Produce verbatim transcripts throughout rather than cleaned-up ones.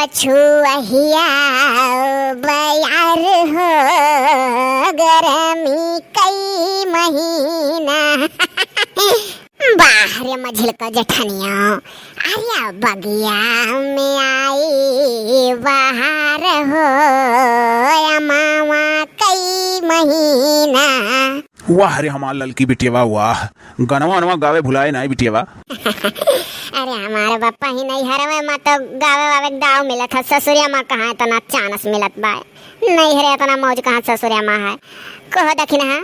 छुअहिया बयार हो, गरमी कई महीना। बाह रे मझिलका जेठनिया, अरे बगिया में आई बहार हो, अमावा कई महीना। वाह रे हमार ललकी बिटियवा, वाह। गनवा वनवा गावे भुलाए नाई बिटियवा। अरे हमारे बप्पा ही नैहरवे मा तो गावे वावे के दाव मिलत है, ससुरिया मा कहाँ इतना चानस मिलत बा। नैहरे इतना मौज कहाँ ससुरिया मा है। कहो दखिनहा।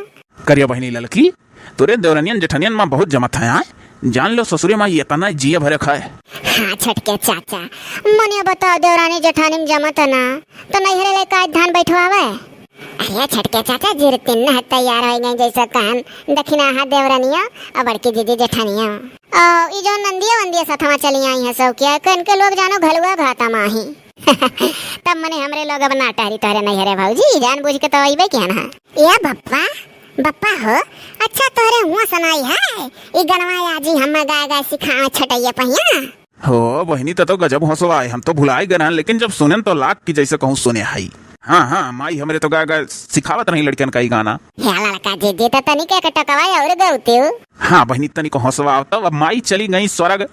करिया बहिनी ललकी, तोरे देवरनियन जेठनियन मा बहुत जमत है आय। जान लो ससुरिया मा इतना जिया भरे खाए। हाँ छोटके चाचा, मनिया बताओ देवरानी जेठानी मा जमत है ना, तो नैहरे ले का धान बैठवावे? अरे छोटके चाचा, जिरतिन नह तैयार होइ गए, जैसे कहन दखिनहा देवरनिया और बड़की दीदी जेठनिया। ओ, ई जो नंदिया वंदिया सथवा चली आई है सब क्या, कन के लोग जानो घलुआ घाता माही। तब मने हमरे लोग अब ना टहरी तोहरे नैहरे भौजी, जान बूझ के तो अइबे किया ना। ए बप्पा, बप्पा हो, अच्छा तोहरे हुआ सनाई है, ई गनवा आजी हम गाय गाय सिखावे छटैया पहिया। हो बहिनी, त तो गजब हौसला है, हम तो भुलाए गए रहन, लेकिन जब सुनेन तो लाग कि जैसे कहूँ सुने हई। हाँ, हाँ, माई हमरे तो गाय गाय सिखावत रही लड़कियन का ई गाना। हे ललका जीजी, त तनिक एक टकवा और गौतिउ। हाँ बहिनी, तनिक हौसला आवत, अब माई चली गई स्वर्ग,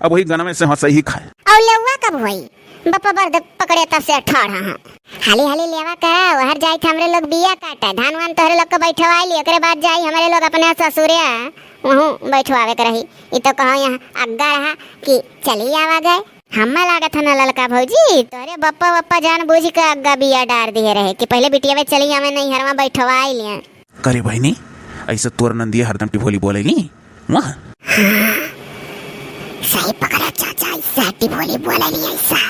अब वही गनवे से हंसई ही खाए। और लेउआ कब होई? बप्पा बर्द पकड़े तब से ठाढ़ हाँ। हाली हाली लेवा करा, हर जाई थे हमरे लोग बिया काटे, धान वान तोहरे लोग के बैठवाई ली, एकरे बाद जाई हमरे लोग अपने ससुरे, वहूँ बैठवावे के रही। ई तो कहो यहाँ अग्गा रहा कि चली आवा गए। हम्मा लागत है ना ललका भौजी, तोहरे बप्पा बप्पा जान बूझ के अग्गा बिया डार दिए रहे कि पहले बिटियावे चली आवे नैहरवा बैठवाई लिए। करे बहिनी, ऐसे तोर नंदिया हरदम टिभोली बोलेली, वाह। हाँ, सही पकड़ा चाचा, ऐसा टिभोली बोलेली ऐसा।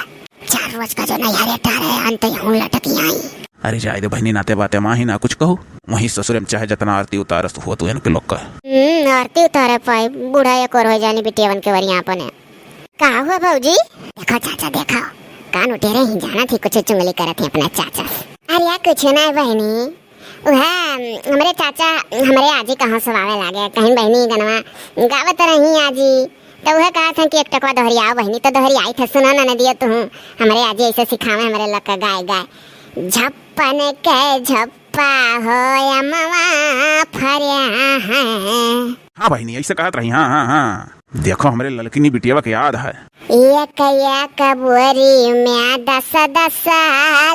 चार रोज का जो नैहरे टारे, अंत हूँ लटकी आई। अरे जाए दे बहिनी, नाते बाते माही ना कुछ कहू, वहीं ससुरे में चाहे जतना आरती उतारस हो तू इनके लोग का। हम्म, आरती उतारे पाए, बूढ़ा एक और हो जानी बिटियावन के वरिया अपने। का हुआ भौजी? देखो चाचा, देखो, कान उठे रहे ही, जाना थी कुछ चुंगली करत ही अपना चाचा से। अरे यार, कुछ ना बहिनी, उहे हमरे चाचा हमरे आजी कहाँ से आवे लागे, कहीं बहिनी गनवा गावत रही आजी, तो उहे कहा था कि एक टकवा दोहरियाओ बहिनी, तो दोहरियाई थे। सुनो ना नदिया, तू हमरे आजी ऐसे सिखावे हमरे लोग के गाय गाय, झप्पन के झप्पा हो अमवा फरिया है। हाँ बहिनी, ऐसे कहत रही, हाँ, हाँ, हाँ। देखो, हमरे ललकिनी बिटियावा के याद है। एक एक बोरी में दस दस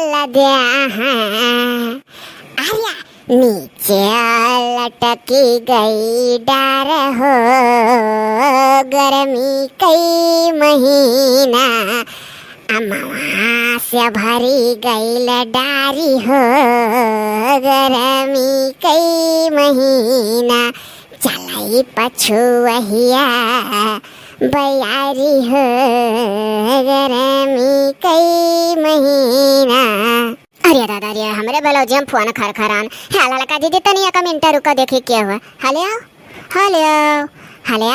लद्या है। अरे, नीचे लटकी गई डार हो, गर्मी कई महीना, अमवा से भरी गई डारी हो, गर्मी कई महीना। चलाई पछुअहिया बयारी हो, गरमी कई महीना। अरे दादा रे, हमरे ब्लाउजिया में फोन खरखरान। हाँ, ललका जीजी, तनी एक मिनट रुका, देखी के हुआ। हेलो, हेलो, हेलो।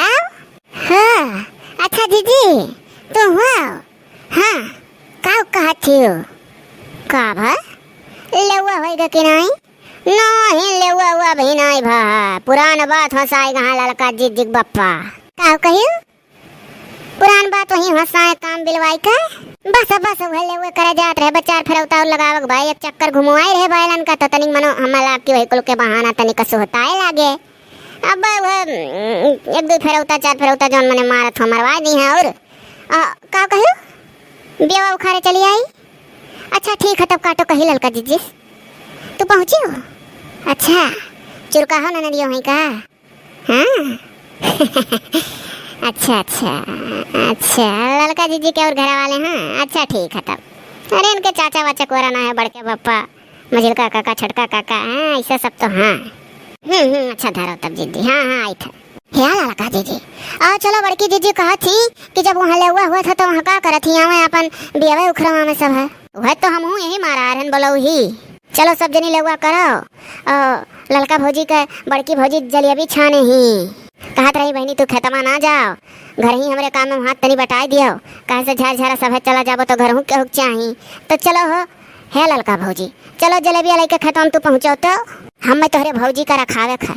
हाँ, अच्छा जीजी, तू हुआ? हाँ, का कहत हियो? का भा? लेउआ होइगा कि नाई? नाहीं, लेउआ उआ भी नाई भा। पुरान बात हंसाई गहा ललका जीजी के बप्पा। का कहियो? पुरान बात वही हंसाए काम बिलवाई का? बस, बस, उहे लेउए करे जात रहे, बस चार फेरौता और लगावक भाई, एक चक्कर घुमवाई रहे बैलन का, तो तनिक मनो हमार लाग कि वही कुल के बहाना तनिक सुहताए लागे। अब वह, उम, एक दो फेरौता, चार फेरौता जौन मने मारत हो, मरवा दी हैं। और, आ, का कहियो? बेवा उखाड़े चली आई? अच्छा, ठीक है, तब काटो कही ललका जीजी। तू पहुँची हो? अच्छा, चुरका हो ननदियो हैं का? हाँ। अच्छा, अच्छा, अच्छा, ललका जीजी के और घर वाले हैं? अच्छा, ठीक है तब। अरे, इनके चाचा वाचा कोरा ना है, बड़के पप्पा। मझिलका काका, छोटका काका, हाँ, ऐसा सब तो हाँ। हम्म, हम्म, अच्छा धरो तब जीजी, हाँ, हाँ, आई था। हे ललका जीजी, आओ चलो, बड़की जीजी कहत थी कि जब वहाँ लेउआ हुआ था तो वहाँ का करत थी, आवे अपन बियावे उखरवा में सब है। वह तो हमहू यही मारा रहन बोलो ही। चलो सब जनी लेउआ करो। ओ, ललका भौजी के बड़की भौजी जलेबी छाने ही। कहत रही बहिनी तू खेतमा ना जाओ, घर ही हमरे काम में हाथ तनी बटाई दियो, काहे से झार झारा सब है चला जाबो तो घर हूँ केहू के चाही। तो चलो हो, हे ललका भौजी, चलो जलेबिया लेके खेतवा में तू पहुँचो तो, हम में तोहरे भौजी का रखावे खा।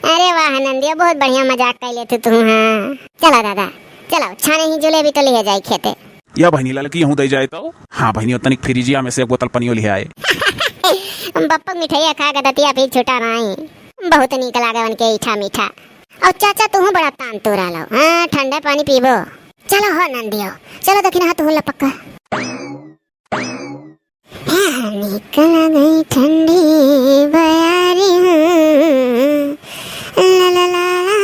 अरे वाह नंदिया, बहुत बढ़िया मजाक कर लेते तू, हाँ। चलो दादा, चलो छाने ही जलेबी तो ले जाई खेते। या बहिनी ललकी यहूँ दइ जाए तो। हाँ बहिनी, तनिक फ्रिजिया में से एक बोतल पनियो लिहे आए। बप्पक मिठाइया खा के दतिया फिर छुटा नाई। बहुत नीक लागे उनके ईठा मीठा। और चाचा तुहूँ बड़ा तान तोरा लो, हाँ ठंडे पानी पीबो। चलो हो नंदियो, चलो दखिना तुहूँ लपक्का। हाँ, निकल गई ठंडी बयारी हूँ। ला, ला, ला, ला, ला।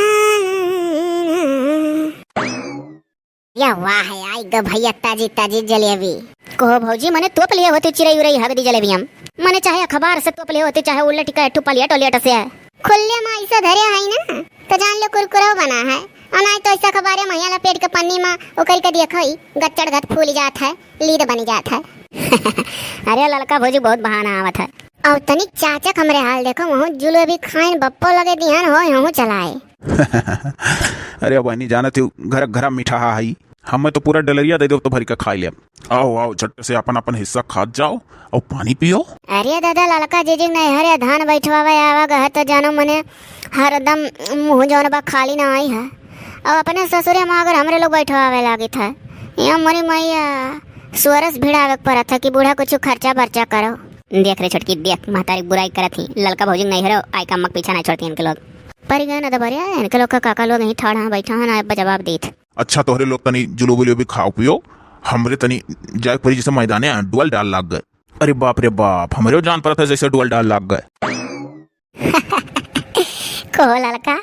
या वाह, आई ग भैया ताजी ताजी जलेबी। कहो भौजी, मने तोप लिए होती चिरई उरई हगदी जलेबी हम। मने चाहे अखबार से तोप लिए होती, चाहे उलट के ठू पलियट उलियट से। खुल्ले में ऐसे धरे है ना, तो जान लो कुरकुरो बना है। और ना तो ऐसा अखबारे महिया लपेट के पन्नी में उकर के देखो ही, गच्चड़ घत फूल जात है, लीद बन जात है। अरे ललका भौजी बहुत बहाना आवत है। और तनिक चाचा के हमरे हाल देखो, वहूँ जुलेबी खाइन बप्पो लगे दिहन हो, यहूँ चलाए। अरे बहिनी, जानत हो, घर घर मीठा हा हई। हमें तो पूरा डलरिया दे दो तो भर के खाई लेब। आओ, आओ, झट से अपन अपन हिस्सा खात जाओ और पानी पियो। अरे दादा, ललका जीजी नैहरे धान बैठवावे आवा गए तो जानो मने हरदम मुँह जौन बा खाली ना आई है। और अपने ससुरे में अगर हमरे लोग बैठवावे लागित है, या मोरी मैया, सोरस भिड़ावे के पड़त है कि बूढ़ा कुछ खर्चा बर्चा करो। देख रे छोटकी, देख महतारी बुराई करत ही। ललका भौजी नैहरे आई का अम्मा के पीछा ना छोड़ती इनके लोग। पर गए ना दबरिया, इनके लोग का काका लोग यहीं ठाड़ हाँ बैठा है ना, अब जवाब देत। अच्छा, तोहरे लोग तनी जुलोबी उलोबी खाओ पियो, हमरे तनी जाए परी जैसे मैदाने डुअल डाल लाग गए। अरे बाप रे बाप, हमरे जान पड़त है जैसे डुअल डाल लाग गए। कहो ललका,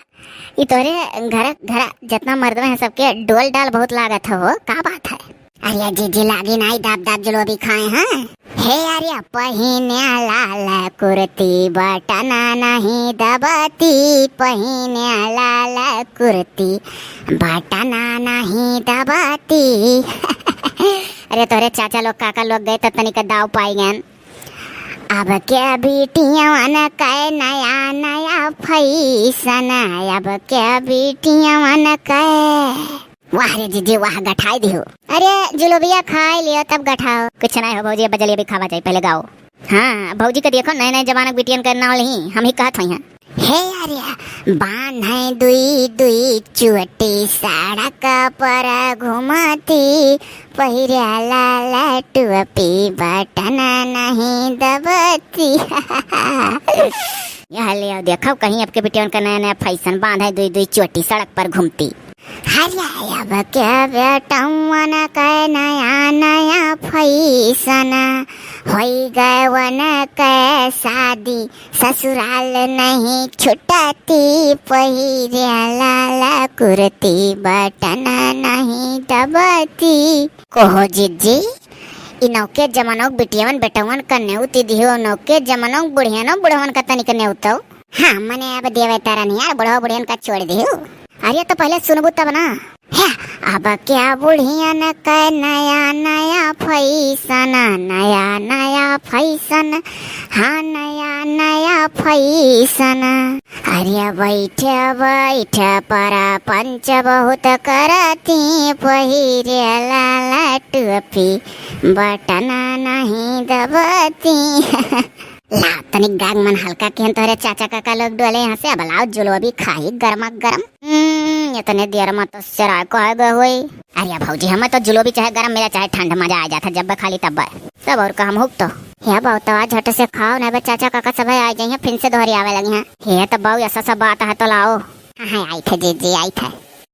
ई तोहरे घर, घर जितना मर्दवे हैं सबके डोल डाल बहुत लागत हो, का बात है? अरे जीजी लागी नाई दाब दाब जलेबी खाए हैं। हे अरे पहिने लाल कुर्ती बटना नहीं दबती, पहिने लाल कुर्ती बटना नहीं दबती। अरे तोहरे चाचा लोग काका लोग गए तो तनिक दाव पाई गए। अब के बिटियवन के नया नया फैशन, अब के बिटियवन के। वाह रे जीजी वाह, गठाई दिहो। अरे जुलोबिया खाई लियो तब गठाओ। कुछ नहीं हो भौजी, अब जलेबी खावा जाए, पहले गाओ। हाँ भौजी के देखो, नए नए जमाना के बिटियन के नाव लिही, हम ही कहत हई हैं। हे अरे, बांधे दुई दुई चुटी सड़क पर घूमती, पहिरे लाल टोपी बटन नहीं दबती। यह ले आओ, देखो कहीं अब के बिटियन का नया नया फैशन, बांधे दुई दुई चोटी सड़क पर घूमती। अरे अब के बेटवन के नया नया फैशन, होई गए वन के शादी, ससुराल नहीं छुटती, पहिरे लाल कुर्ती बटन नहीं दबती। कहो जीजी, ई नौके जमानों के बिटियवन बेटवन का नेउती दिहो, नौके जमानों के बुढ़ियनो बुढ़वन का तनिक नेउतो। हाँ, मने अब देवे तारा नहीं यार, बुढ़वा बुढ़ियन का छोड़ दिहो। अरे तो पहले सुनबू तब ना। हे, अब के बुढ़ियन के नया नया फैशन, नया नया फैशन, हाँ नया नया फैशन। अरे बैठे बैठे पर पंच बहुत करती, पहिरे लाल टोपी बटन नहीं दबती। ला तनिक गाग मन हल्का किहन तोहरे चाचा काका लोग डोले यहाँ से, अब लाओ जुलोबी खाई गरमा गरम। हम्म, इतने देर में तो सिराय को है गए हुई। अरे भौजी, हमें तो जुलोबी चाहे गरम मिला चाहे ठंड, मजा आ जाता जब खाली तब। सब और का हम हुक तो। हे बहुतवा झट से खाओ, नहीं बे चाचा काका सब आ जाइए, फिर से दोहरी आवे लगी हैं। हे तो बहु ऐसा सब बात है तो लाओ। हाँ, हाँ, आई थे जीजी, आई थे।